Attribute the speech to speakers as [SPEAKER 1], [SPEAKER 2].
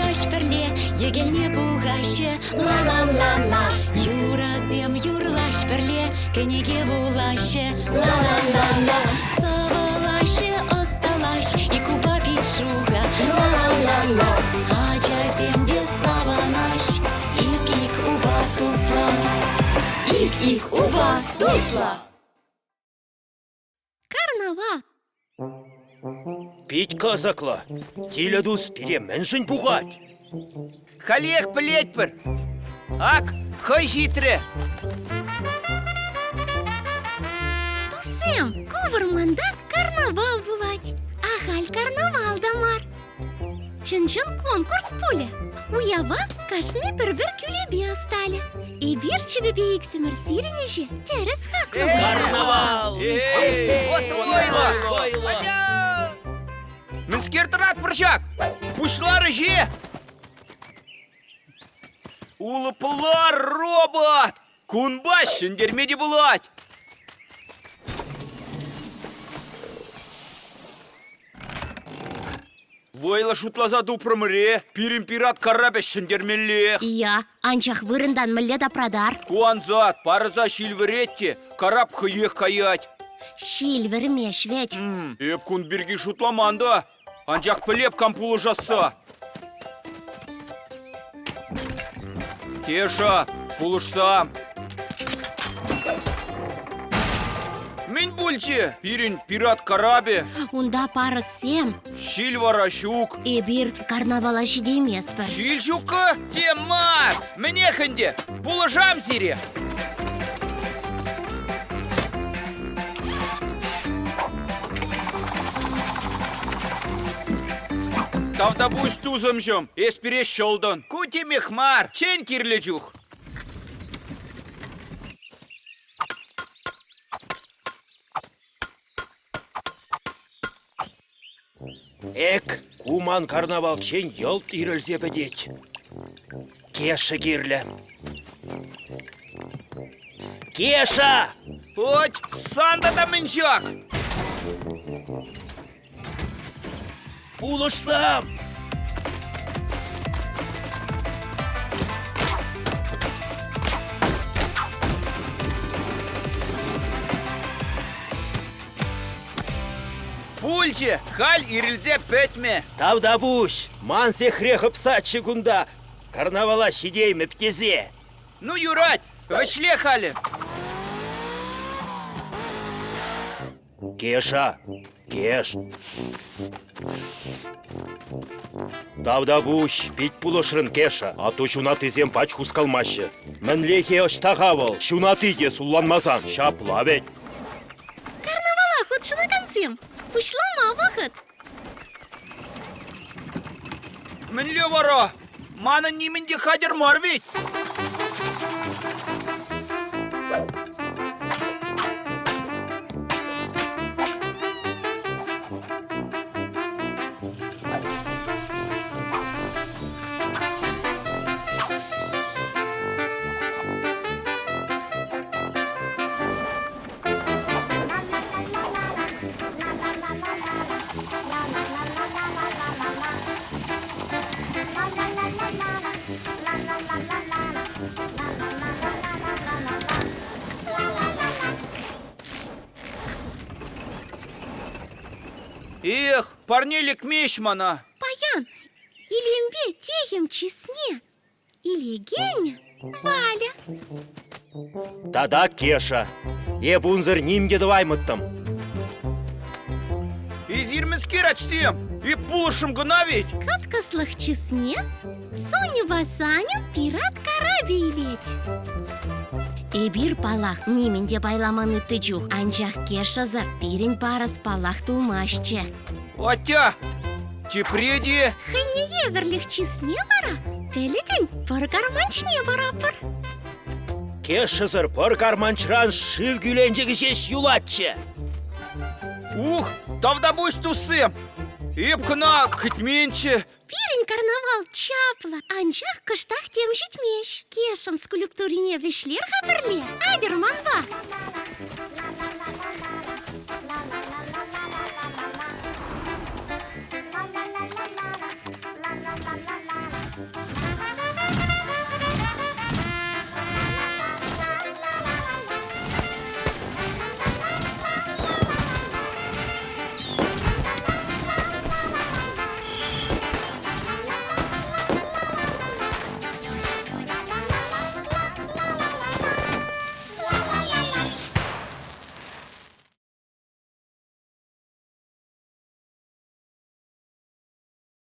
[SPEAKER 1] юрлаҫ пӗрле, йӗкелне пухаҫҫӗ. Ла-ла-ла-ла. Юрӑсем юрлаҫ пӗрле, кӗнеке вулаҫҫӗ. Ла-ла-ла-ла. Сӑвӑлаҫҫӗ, ӑсталаҫ, ик упа пит шухӑ. Ла-ла-ла-ла. Ачасем те савӑнаҫ, ик-ик упа туслӑ. Ик-ик упа туслӑ.
[SPEAKER 2] Карнавал.
[SPEAKER 3] Пит кӑсӑклӑ. Тилӗ тус пире мӗншӗн пухать?
[SPEAKER 4] Халех пӗлетпӗр. Ак, хӑй ҫитрӗ.
[SPEAKER 2] Туссем, ку вӑрманта карнавал пулать. Ахаль карнавал та мар. Чӑн-чӑн конкурс пулӗ. Уява кашни пӗр-пӗр кӳлепе ӑсталӗ. Эпир чӗпӗпе иксӗмӗр сирӗн ӗҫе тӗрӗс хаклӑпӑр.
[SPEAKER 3] Карнавал!
[SPEAKER 4] Вот вӑйлӑ! Мӗнскер тӑратпӑр ҫак? Пуҫларӗҫ-и? Улӑпла робот! Кунпа ҫӗнтерме те пулать! Вӑйлӑ шутласа тупрӑмӑр-и? Пирӗн пират карапӗ ҫӗнтермеллех.
[SPEAKER 2] Ия, анчах вырӑнтан мӗнле тапратар?
[SPEAKER 4] Ку ансат, парӑса ҫил вӗрет те, карап хӑех каять.
[SPEAKER 2] Ҫил вӗрмест вӗт.
[SPEAKER 4] Эп кун пирки шутламан та. Анчах пӗлеп кам пулӑшасса. Кеша, пулӑшсам. Мӗн пулчӗ? Пирӗн пират карапӗ.
[SPEAKER 2] Унта парӑссем.
[SPEAKER 4] Ҫил вара ҫук.
[SPEAKER 2] Эпир карнавала ҫитейместпӗр.
[SPEAKER 4] Ҫил ҫуккӑ? Тем мар. Мӗнех ӗнтӗ? Пулӑшам сире. Тавтапуҫ, тусӑмҫӑм, эс пире ҫӑлтӑн. Ку темех мар, чен кирлӗ чух.
[SPEAKER 3] Эк, ку ман карнавалччен йӑлт ирӗлсе пӗтет. Кеша кирлӗ. Кеша!
[SPEAKER 4] Хоть сан тата мӗн ҫак?
[SPEAKER 3] Пулӑшсам!
[SPEAKER 4] Пулчӗ, халь ирӗлсе пӗтмӗ.
[SPEAKER 3] Тавтапуҫ, ман сехре хӑпсаччӗ кунта, карнавала ҫитеймӗп тесе.
[SPEAKER 4] Ну, юрать, вӗҫле халӗ.
[SPEAKER 3] Кеша, Кеш. Тавтапуҫ, пит пулӑшрӑн, Кеша. Атту ҫунаттисем пач хускалмаҫҫӗ. Мӗнле-хе ӑҫта-ха вӑл? Ҫунатти те сулланмасан ҫапла вӗт.
[SPEAKER 2] Карнавала хутшӑнакансем, пуҫлама вӑхӑт.
[SPEAKER 4] Мӗнле вара? Манӑн нимӗн те хатӗр мар вӗт. Эх, парне лекмест мана.
[SPEAKER 2] Паян илемпе техӗм чысне Илекен Валя.
[SPEAKER 3] Тата Кеша. Эп унсӑр ним те тӑваймӑттӑм.
[SPEAKER 4] Эсир мӗскер, ачсем? Эп пулӑшрӑм кӑна ведь.
[SPEAKER 2] Кӑткӑслӑх чысне Соньӑпа Саньӑн пират карапӗ илет. Эпир, паллах, нимӗн те пайламан ытти чух, анчах Кешасӑр пирӗн парӑс паллах тулмастчӗ.
[SPEAKER 4] Атя, тепре те.
[SPEAKER 2] Хӑйне евӗрлӗх чысне вара пӗлӗтӗн пӑр карманчне параппӑр.
[SPEAKER 3] Кешасӑр пӑр карманчран шыв кӳленчӗкӗ ҫеҫ юлатчӗ.
[SPEAKER 4] Ух, тавтапуҫ, туссем! Эп кӑна кӗтменччӗ.
[SPEAKER 2] Пирӗн карнавал чаплӑ, анчах кӑштах тем ҫитмест. Кешӑн скульптурине вӗҫлер-ха пӗрле. Атьӑр манпа.